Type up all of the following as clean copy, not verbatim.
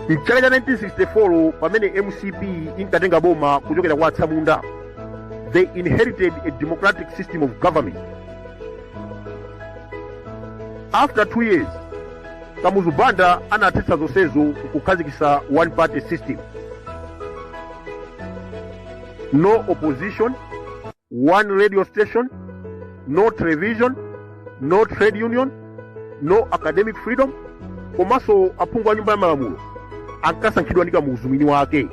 Mchaka cha 1964, pamene MCP inkatenga boma kuchokera kwa atsamunda, they inherited a democratic system of government. After 2 years, Kamuzu Banda anathetsa zonsezo kukhazikitsa one party system, no opposition, one radio station, no television, no trade union, no academic freedom. Komanso aphungu a nyumba ya malamulo ankasankhidwa ndi Kamuzu mwini wake.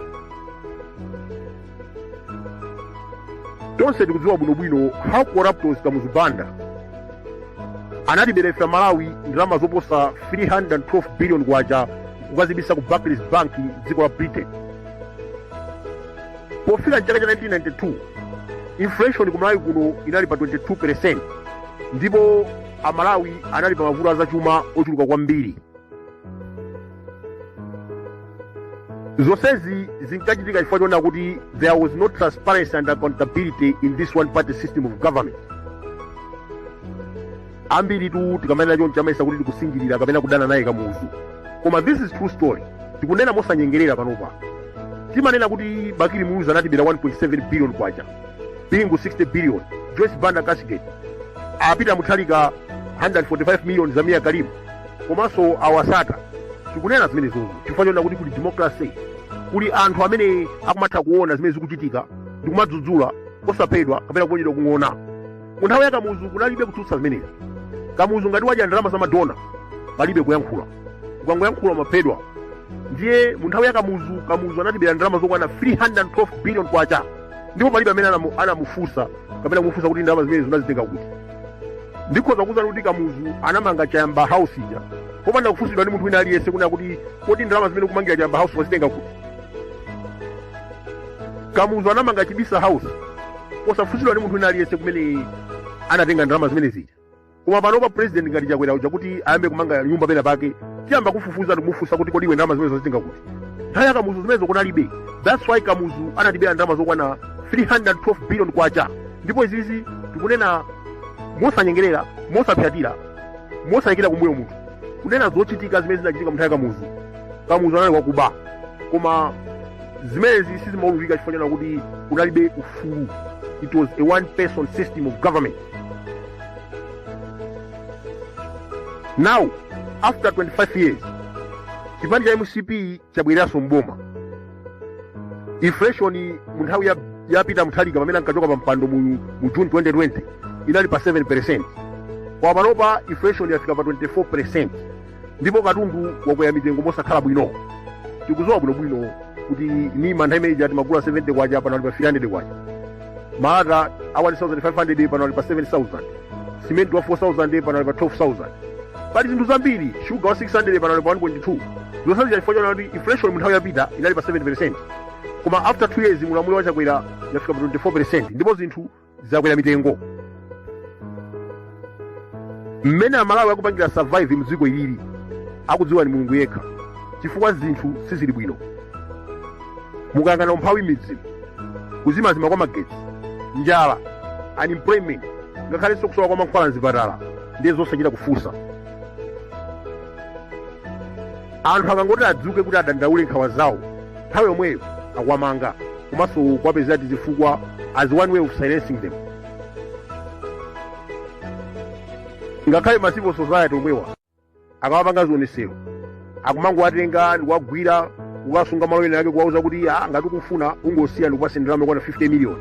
Tonse tikudziwa bwinobwino how corrupt was Kamuzu Banda. Anatibera ife Amalawi ndalama zoposa 312 billion kwacha kukazibisa ku Barclays Bank dziko la Britain. Pofika mchaka cha 1992, inflation ku Malawi kuno inali pa 22% ndipo Amalawi anali pa mavuto azachuma ochuluka kwambiri. Zonsezi zinkachitika chifukwa choona kuti there was no transparency and accountability in this one party system of government. Ambiritu tikamanena choncho amayesa kuti tikusinjirira kapena kudana naye Kamuzu, koma this is true story. Tikunena mosanyengerera panopa. Timanena kuti Bakili Muluzi anatibera 1.7 billion kwacha, Bingu 60 billion, Joyce Banda cashgate, a Peter Mutharika 145 million za Mia Karim, komanso awasata. Tikunena zimenezozo chifukwa choona kuti kuli democracy, kuli anthu amene akumatha kuona zimene zikuchitika ndi kumadzudzula osaphedwa kapena kuponyedwa kung'ona. Mu nthawi ya Kamuzu kunalibe kutsutsa zimenezi. Kamuzu ngati wadya ndalama za madona, palibe kuyankhula, ukangoyankhula umaphedwa. Ndiye mu nthawi ya Kamuzu, Kamuzu anatibera ndalama zokwana 312 billion kwacha ndipo palibe amene anamufunsa kapena kumufunsa kuti ndalama zimenezi unazitenga kuti. Ndikhoza kuwuzani kuti Kamuzu anamanga Chayamba House ija popanda kufunsidwa ndi munthu wina aliyense kunena kuti kodi ndalama zimene ukumangira Chayamba House wazitenga kuti. Kamuzu anamanga Chibisa House posafunsidwa ndi munthu wina aliyense kumene anatenga ndalama zimene zija. Koma panopa president ngati Chakwera uja kuti ayambe kumanga nyumba pena pake, tiyamba kufufuza tikumufunsa kuti kodi iwe ndalama zimenezo wazitenga kuti. Nthawi ya Kamuzu zimenezo kunalibe. That's why Kamuzu anatibera ndalama zokwana 312 billion kwacha. Ndipo izizi tikunena mosanyengerera, mosapyatira, mosayikira kumbuyo munthu, kunena zochitika zimene zinachitika mu nthawi ya Kamuzu. Kamuzu anali wakuba, koma zimenezi sizimaululika chifukwa chonena kuti kunalibe ufulu. It was a one person system of government. Now after 25 years, chipani cha MCP chabwereranso mboma. Inflation mu nthawi ya Peter Mutharika pamene ankachoka pa mpando mu June 2020 inali pa 7%, koma panopa inflation yafika pa 24% ndipo katundu wakwera mitengo mosakhala bwino. Tikudziwa bwinobwino kuti nima nthawi imene ija timagula 70 kwacha, pano ali pa 300 kwacha. Malata a 1500 pano ali pa 7000. Simenti wa 4000 pano ali pa 12000. Pali zinthu zambiri, shuga wa 600 pano ali pa 1.2. Zonse zija chifukwa chonena kuti inflation mu nthawi yapita inali pa 7%, koma after 2 years mulamuliro wa Chakwera yafika pa 24% ndipo zinthu zakwera mitengo. Mmene Amalawi akupangira survive mdziko ilili akudziwa ni Mulungu yekha, chifukwa zinthu sizili bwino. Mukayang'ana umphawi m'midzi, kuzimazima kwa magetsi, njala, unemployment, ngakhalenso kusowa kwa mankhwala mzipatala, ndiye zosachita kufunsa. Anthu akangoti adzuke kuti adandaule nkhawa zawo, nthawi yomweyo akuwamanga komanso kuwapezera tizifukwa as one way of silencing them. Ngakhale ma civil society omwewa akamapanga zionesero, akumangowatenga ndikuwagwira kukasunga malo ena ake, kuwauza kuti ah, ngati ukufuna ungosiya ndikupase ndalama yokwana 50 million.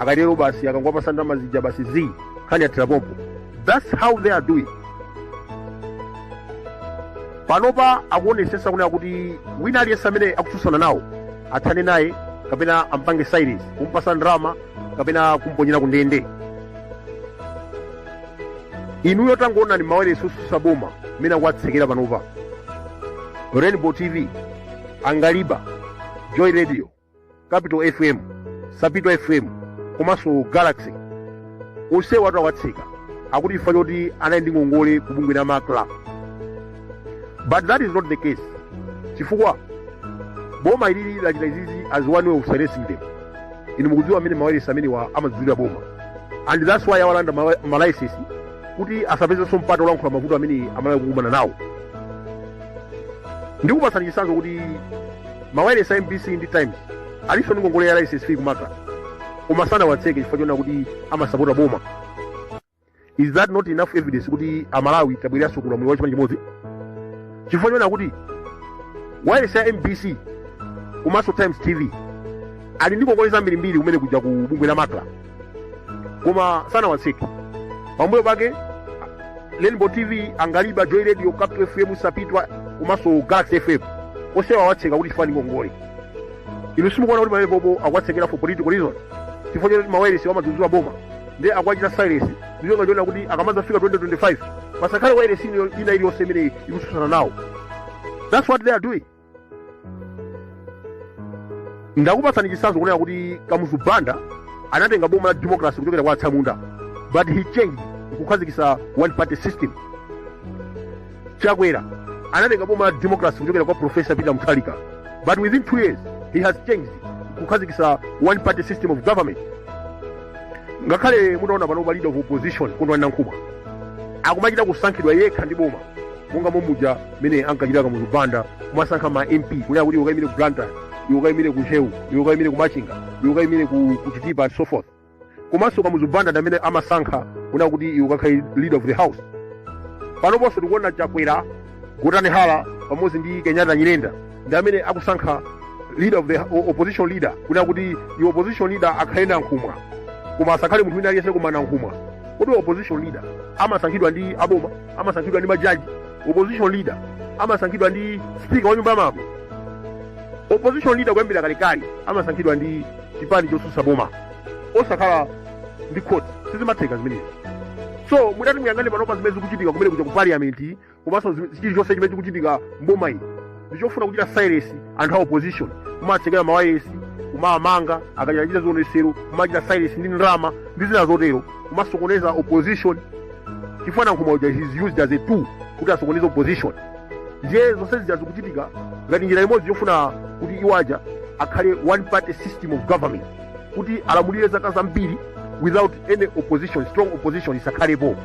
Akatero basi, akangowapasa ndalama zija basi, zi nkhani yathera pompo. That's how they are doing. Panopa akuonesesa kunena kuti wina aliyense amene akutsutsana nawo athane naye kapena ampange silence, kumpasa ndalama kapena kumponyera ku ndende. Inuyo tangoonani mawayilesi otsutsa boma mmene akuwatsekera panopa: Rainbow TV, Angaliba, Joy Radio, Capital FM, Sapito FM komanso Galaxy. Onsewa awatseka akuti chifukwa choti anali ndi ngongole ku bungwe la MACRA. But that is not the case, chifukwa boma ilili lachita izizi as one way of silencing them. Inu mukudziwa amene mawayilesi amenewa amadzudzulira boma, and that's why awalanda malaisesi kuti asapezenso mpata olankhula mavuto amene Amalawi akukumana nawo. Ndikupatsani chitsanzo kuti mawayilesi a MBC ndi Times alinso ndi ngongole ya license fee ku MACRA, koma sanawatseke chifukwa chonena kuti amasapota boma. Is that not enough evidence kuti Amalawi tabwereranso ku ulamuliro wa chipani chimodzi? Chifukwa chonena kuti wayilesi ya MBC komanso Times TV ali ndi ngongole zambirimbiri kumene kuja ku bungwe la MACRA, koma sanawatseke. Pambuyo pake Rainbow TV, Angaliba, Joy Radio, Capital FM, Sapitwa komanso Galaxy FM, onsewa awatseka kuti chifukwa ndi ngongole. Inu simukuona kuti pamenepopo akuwatsekera for political reason, chifukwa choti mawayilesi amadzudzula boma, ndiye akuwachita silence ndi cholinga chonena kuti akamadzafika 2025 pasakhale wayilesi ina iliyonse imene ikutsutsana nawo? That's what they are doing. Ndakupatsani chitsanzo kunena kuti Kamuzu Banda anatenga boma la democracy kuchokera kwa atsamunda, but he changed kukhazikitsa one party system. Chakwera anatenga boma la democracy kuchokera kwa Professor Peter Mutharika, but within 2 years he has changed kukhazikitsa one party system of government. Ngakhale mutaona pano pa leader of opposition Kondwani Nankhumwa akumachita kusankhidwa yekha ndi boma, monga momuja mene ankachita Kamuzu Banda kumasankha ma MP kunena kuti iwe ukayimire ku Blantyre, iwe ukayimire ku Ntcheu, iwe ukayimire ku Machinga, iwe ukayimire ku Chitipa and so forth. Komanso Kamuzu Banda ndi amene amasankha kunena kuti iwe ukakhale leader of the house. Panoponso tikuona Chakwera, Gotani Hara pamodzi ndi Kenyatta Nyirenda ndi amene akusankha leader of the opposition leader, kunena kuti iwe opposition leader akhale Nankhumwa, koma asakhale munthu wina aliyense koma Nankhumwa. Kodi opposition leader amasankhidwa ndi aboma? Amasankhidwa ndi majaji? Opposition leader amasankhidwa ndi speaker wa nyumba ya malamulo? Opposition leader kuyambira kalekale amasankhidwa ndi chipani chotsutsa boma, osakhala ndi court. Sizimatheka zimenezi. So mutati muyang'ane panopa zimene zikuchitika kumene kuja ku parliament, komanso chilichonse chimene chikuchitika mboma iyi ndichofuna kuchita silence anthu a opposition, kumatsekera mawayilesi, kumawamanga akachita zionesero, kumachita silence ndi ndalama ndi zina zotero, kumasokoneza opposition, chifukwa Nankhumwa uja is used as a tool kuti asokoneze opposition. Ndiye zonse zija zikuchitika ngati njira imodzi yofuna kuti iwo aja akhale one party system of government, kuti alamulire zaka zambiri without any opposition, strong opposition isakhalepo.